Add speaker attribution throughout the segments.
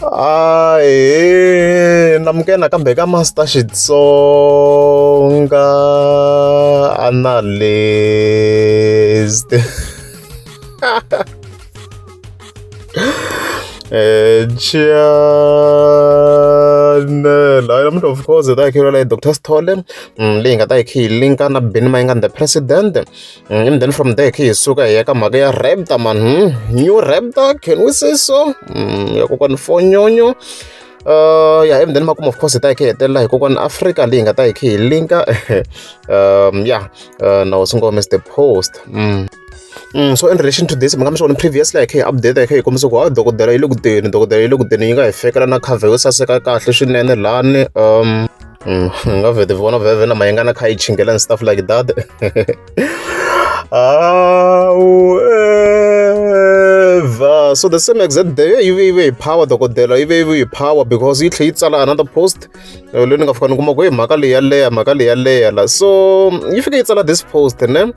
Speaker 1: Ahee namukela nakambe ka Master Xitsonga Analyst channel hayi namuntlha of course hi ta hi kha hi vulavula hi Doctor Sithole leyi nga ta hi kha hi link-a na Benny Mayengani the president. And then from there hi suka hi ya ka mhaka ya raptor man New raptor, can we say so? Ya kokwani Fonyonyo. Ya and then makumu of course hi ta hi kha hi hetelela hi kokwani Africa leyi nga ta hi kha hi linka ya na hosi ngome the post. So in relation to this mi nga mi swi vona previously hi kha hi update hi kha hi kombisa ku hayi dokodela yi le ku teni, dokodela yi le ku teni, yi nga hi fikela na cover yo saseka kahle swinene lani. Hi nga vhete vona vhevhe na Mayengani kha yi chingela and stuff like that. However, so the same exact day yi ve yi ve hi power dokodela yi ve yi ve hi power because yi tlhe yi tsala another post leyi ni nga fika ni kuma ku hi mhaka leyi yaleya mhaka leyi yaleya la so yi fike yi tsala this post ne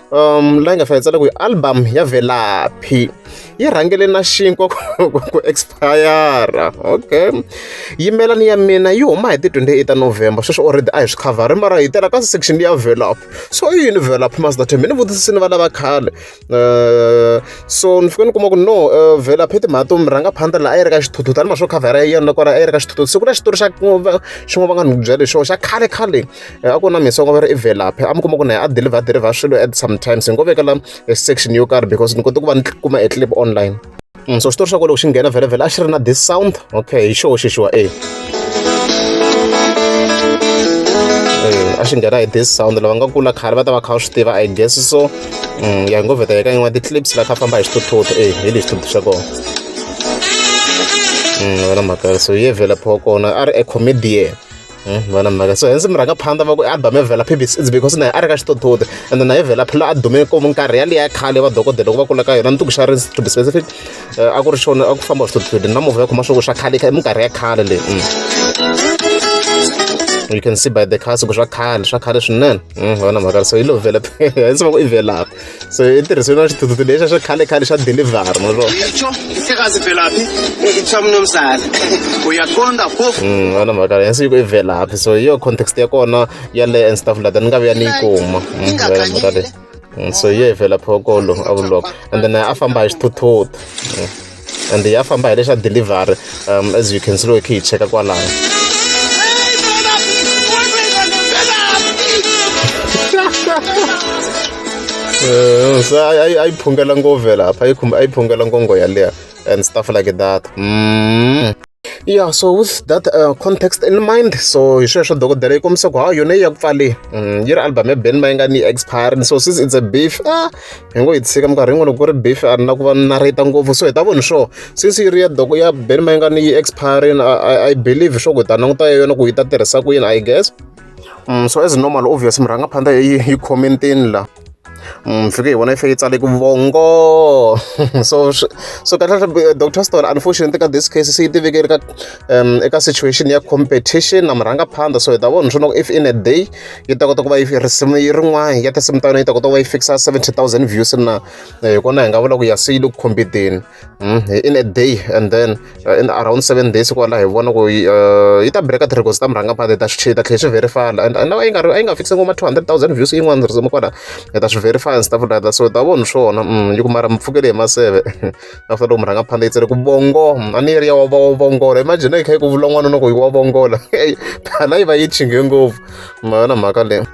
Speaker 1: laha yi nga fika yi tsala ku album ya Velaphi yi rhangele na xinkwa ku expire. Okay, yimelani ya mina yi huma hi ti 28 ta November sweswo already a hi swi khavhari mara hi tela ka section ya Velaphi. So i yini Velaphi Master Team? Ni vutisisini va lava khale so ni fike ni kuma ku no Velaphi i timhaka to murhangaphandla laha a yi ri ka xithuthuthu a ni ma swo khavhara ya yona kwala a yi ri ka xithuthuthu siku na xitori xa xin'wana va nga ni byela hi xona xa khale khale a ku na misongo va ri i Velaphi a mi kuma ku na a deliver deliver swilo at sometimes hi ngo vekela section yo karhi because ni kote ku va ni kuma a clip online. So xitori xa kona loko xi nghena vhele vhele a xi ri na this sound. Okay, hi xoho xexiwa e a xi nghena hi this sound lava nga kula khale va ta va kha va swi tiva, I guess so. Ya hi ngo vheta eka yin'wana ti-clips la kha famba hi xithuthuthu e hi lexi xithuthuthu xa kona. Vona mhaka so ye Velaphi wa kona a ri a comedian. Vona mhaka so hence murhangaphandla va ku album ya Velaphi it's because na a ri ka xithuthuthu and na ye Velaphi la a dume ngopfu minkarhi yaliya ya khale va dokodela loko va kula ka yona ni tiku xa ri to be specific a ku ri xona a ku famba xithuthuthu na movha ya khoma swo swa khale kha minkarhi ya khale leyi. You can see by the cars ku swa khale swinene. Vona mhaka so yi lo Velaphi hence va ku i Velaphi so i tirhisiwe na xithuthuthu lexa xa khale khale xa delivery ma swo.
Speaker 2: Itsho mhlekazi Velaphi itsho mnumzana uyaqonda phofu.
Speaker 1: Vona mhaka hence yi ku i Velaphi so hi yo context ya kona yaleyo and stuff like that ni nga vuya ni yi kuma. Vona mhaka leyi. So hi yo Velaphi wa kona lowu a vuriwaka and then a famba hi xithuthuthu and ya famba hi lexa delivery as you can see loko hi kha hi cheka kwalano. So a yi phungela ngopfu Velaphi a yi a yi phungela ngongo yaliya and stuff like that. Yeah, so with that context in mind, so hi sweswo dokodela yi kombisa ku ha yona yi ya ku pfaleni yi ri album ya Benny Mayengani yi expire. So since it's a beef, ah, hi ngo yi tshika minkarhi yin'wana loko ku ri beef a ni na ku va narrate ngopfu so hi ta vona swo since yi ri ya doko ya Benny Mayengani yi expire I believe swo ku hi ta languta yona ku yi ta tirhisa ku yini, I guess. So as normal obvious murhangaphandla yi yi commentini la fike hi vona yi fike yi tsale ku vongo so so kahle kahle Doctor Sithole unfortunately ka this case se yi tivekeli ka eka situation ya competition na murhangaphandla so hi ta vona swona if in a day yi ta kota ku va yi risimu yi rin'wana ya tinsimu ta yona yi ta kota ku va yi fikisa 70,000 views na hi kona hi nga vula ku ya se yi le ku competeni in a day and then in around 7 days kwala hi vona ku yi ta break ti-records ta murhangaphandla hi ta swi ta tlhela swi verify and a yi nga ri a yi nga fikisi ngoma 200,000 views yin'wana risimu kwala hi ta swi verify and stuff like that so hi ta vona swona yi ku mara mi pfukele hi maseve after loko murhangaphandla yi tsale ku vongo a ni yi ri ya wa vongola imagine yi kha yi ku vula n'wanuna ku yi wa vongola phela yi va yi chinge ngopfu ma yona mhaka leyi.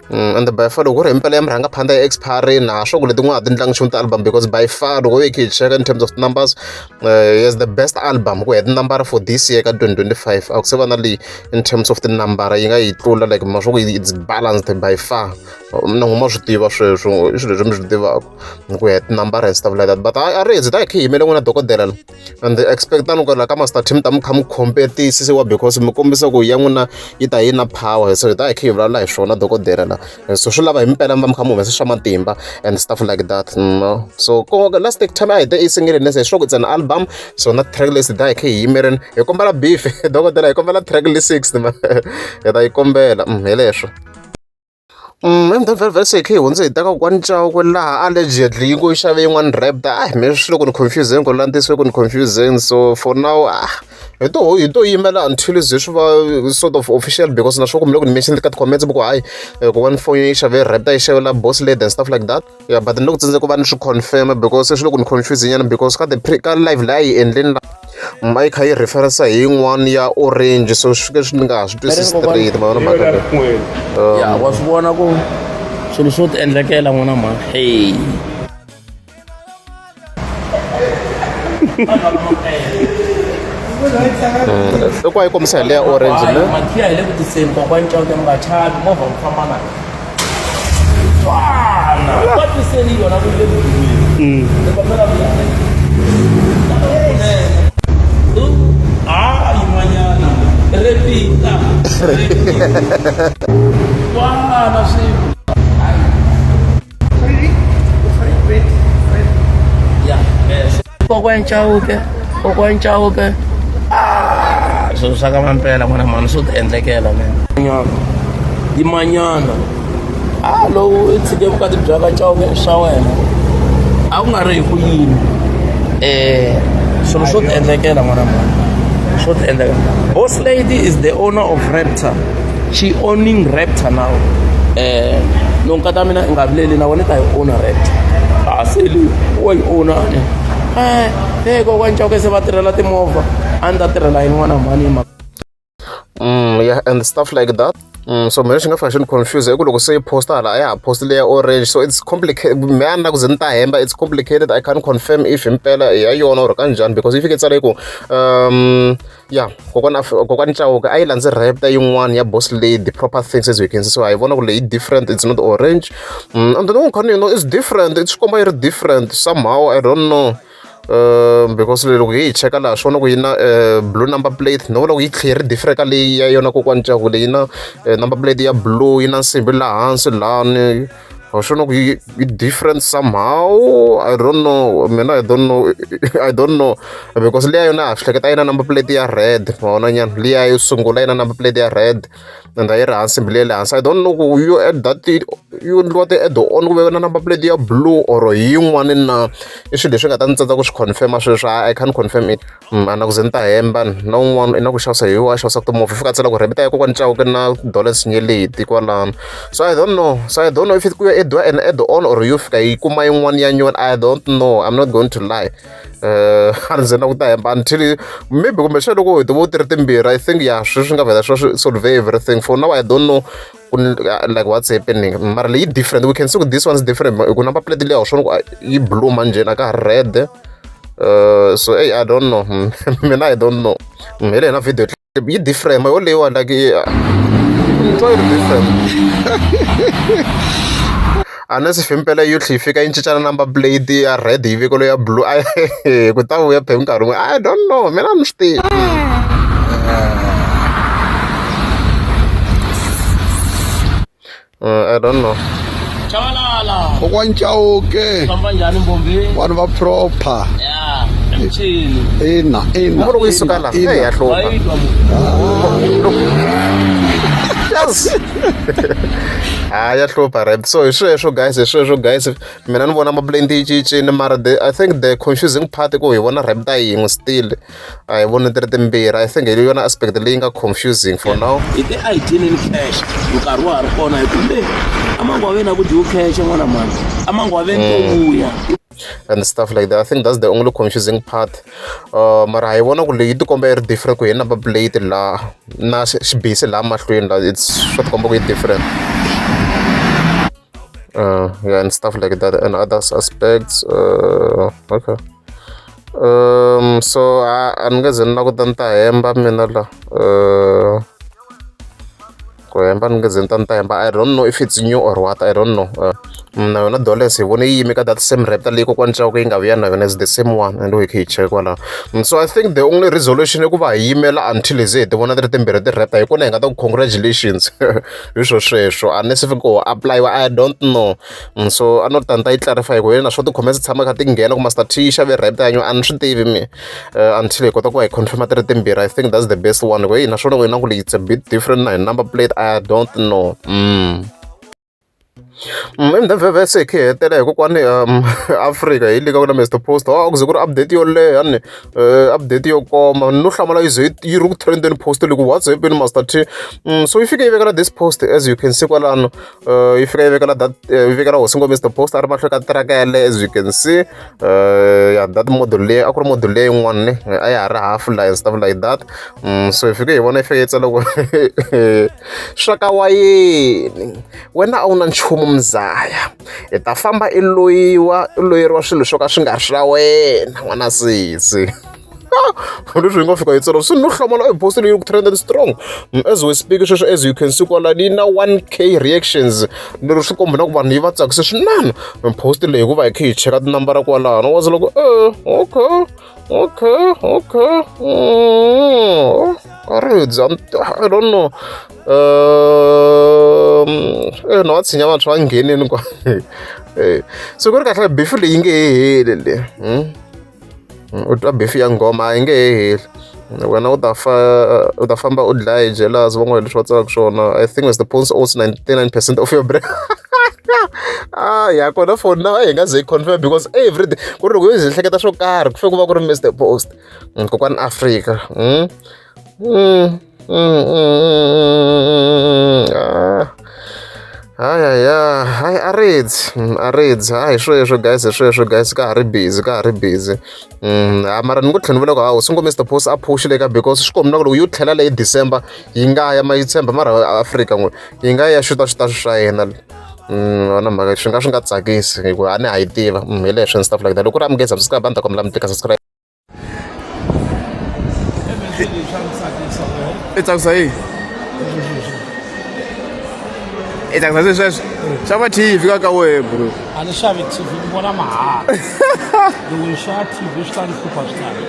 Speaker 1: And by far loko ku ri himpela ya murhangaphandla ya expire na swo ku letin'wana a ti ndlangi nchumu ti-album because by far loko hi kha hi cheka in terms of numbers yes the best album ku ya tinambara for this year ka 2025 a ku se va na leyi in terms of tinambara yi nga yi tlula like ma swo ku it's balanced by far na n'wina ma swi tiva sweswo i swilo leswi mi swi tivaka ku ya tinambara and stuff like that but a ri hi ta hi kha hi yimele n'wina dokodela and expect ni ku la ka Master Team ta mi kha mi competisiwa because mi kombisa ku ya n'wina yi ta yi na power so hi ta hi kha hi vulavula hi swona dokodela la so swi lava hi mpela mi va mi kha mi humesa swa matimba and stuff like that no so ko last time a hi te i single nese hi sure it's an album so na track list hi ta hi kha hi yimerini hi kombela beef dokodela hi kombela track list 6 hi ta yi kombela hi leswo. And then vhele vhele se hi khe hi hundze hi teka kokwani Chauke laha allegedly yi ngo yi xave yin'wani Raptor a me swi le ku ni confuse-ni ku landzisiwe ku ni confuse-ni so for now ah hi to hi to yimela until ze swi va sort of official because na swo kumbe loko ni mention ka ti-comments va ku hayi kokwani foni yi xave Raptor yi xavela boss lady and stuff like that yeah but ni le ku tsandzeka ku va ni swi confirm because se swi le ku ni confuse nyana because ka the pre ka live leyi a yi endleni la a yi kha yi referensa hi yin'wana ya orange so swi fike swi ni nga ha swi twisisi straight ma vona mhaka leyi
Speaker 3: ya wa swi vona ku swilo swo ti endlekela n'wana mhani hey
Speaker 1: loko a yi kombisa hi leya orange ne
Speaker 3: makhiya hi le ku tiseni kokwani Chauke mi nga chavi movha wu famba na twana va tiseni yona ku le ku dumeni ni kombela ku ya ah yin'wanyana repita twana swilo ya kokwani Chauke kokwani Chauke ah swilo swa ka mampela n'wana mhani swo ti endlekela mina yimanyana a lowu i tshike vukati bya ka Chauke swa wena a ku nga ri hi ku yini um swilo swo ti endlekela n'wana mhani swo ti endlekela boss lady is the owner of Raptor she owning Raptor now um no nkata mina i nga vileli na wena i ta yi owner Raptor a se le wa yi owner ne eh hey kokwani Chauke se va tirhela timovha a ni ta tirhela yini n'wana mhani hi mhaka
Speaker 1: Yeah, and stuff like that. So mina xi nga fika xi ni confuse i ku loko se yi posta hala a ya ha post leya orange so it's complicated me a ni na ku ze ni ta hemba it's complicated I can't confirm if himpela i ya yona or kanjhani because yi fike yi tsala yi ku ya kokwana kokwani Chauke a yi landze Raptor yin'wana ya boss lady proper things as we can see so hi vona ku leyi different it's not orange and then you know it's different it's swi komba yi ri different somehow I don't know because loko hi yi cheka laha swi vona ku yi na blue number plate no vona ku yi tlhe yi ri different ka leyi ya yona kokwani Chauke leyi na number plate ya blue yi na nsimbhi laha hansi lani wa swi vona ku yi yi different somehow I don't know mina I don't know I don't know because liya yona ha swi hleketa yi na number plate ya red ma vona nyana liya yo sungula yi na number plate ya red and a yi ri hansi nsimbhi leyi le hansi I don't know ku yo add that yo endliwa ti-add on ku ve na number plate ya blue or hi yin'wani na i swilo leswi nga ta ni tsandza ku swi confirm sweswo I can't confirm it a na ku ze ni ta hemba na un'wana i na ku xavisa hi wa xavisaka timovha i fika a tsala ku Raptor ya kokwani Chauke na Dollar Nyeleti kwalano so I don't know so I don't know if it ku ya add an add on or yo fika yi kuma yin'wana ya nyuwani I don't know I'm not going to lie a ni ze na ku ta hemba until maybe kumbexana loko hi ti vo ti ri timbirhi I think ya sweswi nga vhela swi solve everything for now I don't know ku like what's happening mara leyi different we can see ku this one's different hi ku number plate leyi a wu swi vona ku yi blue manjheni a ka ha ri red so hey I don't know mina I don't know hi leyi na video clip yi different ma yo leyiwa like ni twa yi ri different unless if impela yo tlhe yi fika yi cincana number plate ya red yi vekelo ya blue ku ta vuya phe nkarhi wun'we I don't know mina a ni swi tivi. I don't know.
Speaker 3: Chabalala.
Speaker 4: Kokwani Chauke.
Speaker 3: Famba njhani Mbombi?
Speaker 4: Vanhu va proper.
Speaker 3: Yeah, emchini.
Speaker 4: Ina, ina.
Speaker 1: Loko yi suka la,
Speaker 4: ina.
Speaker 1: hey ya hlupha.
Speaker 3: Wayitwa mu.
Speaker 1: Yes. Ha ya hlupha right. So hi sweswo guys, hi sweswo guys. Mina ni vona mablend yi cincile mara the I think the confusing part i ku hi vona Raptor yin'we still. A hi voni ti ri timbirhi. I think hi yona aspect leyi nga confusing for now.
Speaker 3: Hi te a hi dyeneni cash nkarhi wa ha ri kona hi ku le emangwaveni a ku dyiwi cash n'wana mhani emangwaveni to vuya
Speaker 1: and stuff like that. I think that's the only confusing part. Mara hi vona ku leyi yi tikomba yi ri different ku hi number plate laha na xibisi laha mahlweni la it's swa tikomba ku yi different. Yeah, and stuff like that and other aspects. Okay. So a ni nge ze ni la ku ta ni ta hemba mina la. Ku hemba ni nge ze ni ta ni ta hemba I don't know if it's new or what I don't know. Na yona Dolens hi vone yi yime ka that same Raptor leyi kokwani Chauke yi nga vuya na yona is the same one and hi kha hi check kwalaho. So I think the only resolution i ku va hi yimela until hi ze hi ti vona ti ri timbirhi ti-Raptor hi kona hi nga ta ku congratulations hi swo sweswo unless if ku apply-iwa I don't know. So a no ta ni ta yi clarify hi ku na swo ti-comments tshama kha ti nghena ku Master T yi xave Raptor ya a ni swi tivi mina until hi kota ku va hi confirm ti ri timbirhi I think that's the best one hi ku heyi naswona ku na ku it's a bit different na hi number plate I don't know. Emdavhevhe se hi khe hi hetela hi kokwani Afrika hi le ka na Mister Post a ku ze ku ri update yo leha ni update yo koma no hlamala yi ze yi ri ku trendeni post leyi ku what's happening Master T so yi fike yi vekela this post as you can see kwalano yi fika yi vekela that yi vekela hosi ngo Mister Post a ri mahlweni ka tiraka yaleyo as you can see ya that model leyi a ku ri model leyi yin'wana ne a ya ha ri half la and stuff like that so hi fike hi vona yi fike yi tsala ku swa ka wayeni wena a wu na nchumu mzaya hi ta famba i loyiwa i loyeriwa swilo swo ka swi nga ri swa wena n'wana sesi leswi hi nga fika hi tsala swi no hlamala e post leyi ku trend and strong as we speak sweswo as you can see kwala yi na 1K reactions lero swi komba na ku vanhu yi va tsakise swinene post leyi hikuva hi kha hi cheka tinambara kwalano wa loko e okay okay okay aridzi I don't know no va tshinya vantshwa va nghenini kwa so ku ri kahle beef leyi nge he heli le u twa beef ya nghoma a yi nge he heli wena u ta fa u ta famba u dlaya hi jealous van'wana leswi va tsalaka swona I think was the post owns 99% of your brain ah ya kona for now hi nga ze hi confirm because every day ku ri loko yo ze hleketa swo karhi ku fanele ku va ku ri Mr Post kokwani Afrika ah hayaya hayi a ridzi a ridzi hayi hi sweswo guys hi sweswo guys ka ha ri busy ka ha ri busy ha mara ni ngo tlhela ni vula ku hawu swi ngo Mr Post a push le ka because swi komba na ku loko yo tlhela leyi December yi nga ya ma yi tshemba mara Afrika n'we yi nga ya xuta xuta swa yena wona mhaka swi nga swi nga tsakisi hikuva a ni ha yi tiva hi leswo and stuff like that loko ku ri amukeza subscribe a ni ta kombela mi tlika subscribe.
Speaker 5: I tsakisa yini i tsakisa se sweswo xava TV ka ka wehe bro
Speaker 6: a ni xavi TV ni vona mahala loko ni xava TV swi ta ni hlupha swinene.